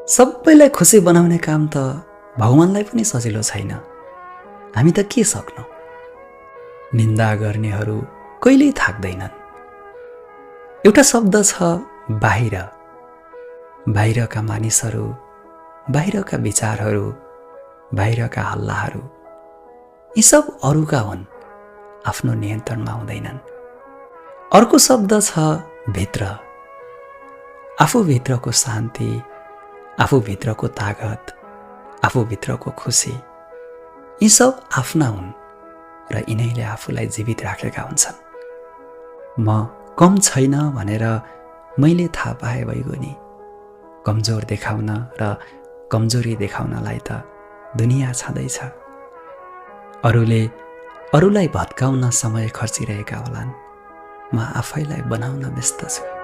सबैलाई खुसी बनाउने काम त भगवानलाई पनि सजिलो छैन। हामी त के सक्छौं? निन्दा गर्नेहरू कहिल्यै थाक्दैनन्। एउटा शब्द छ बाहिर। बाहिरका मानिसहरू, बाहिरका विचारहरू, बाहिरका हल्लाहरू यी सब अरूका हुन्, आफ्नो नियन्त्रणमा हुँदैनन्। अर्को शब्द छ भित्र। आफूभित्रको शान्ति, आफूभित्रको तागत, आफूभित्रको खुसी यी सब आफ्ना हुन् र यिनैले आफूलाई जीवित राखेका हुन्छन्। म कम छैन भनेर मैले थाहा पाए भइगयो। कमजोर देखाउन र कमजोरी देखाउनलाई त दुनिया छँदैछ। अरूले अरूलाई भत्काउन समय खर्चिरहेका होलान्, म आफैलाई बनाउन व्यस्त छु।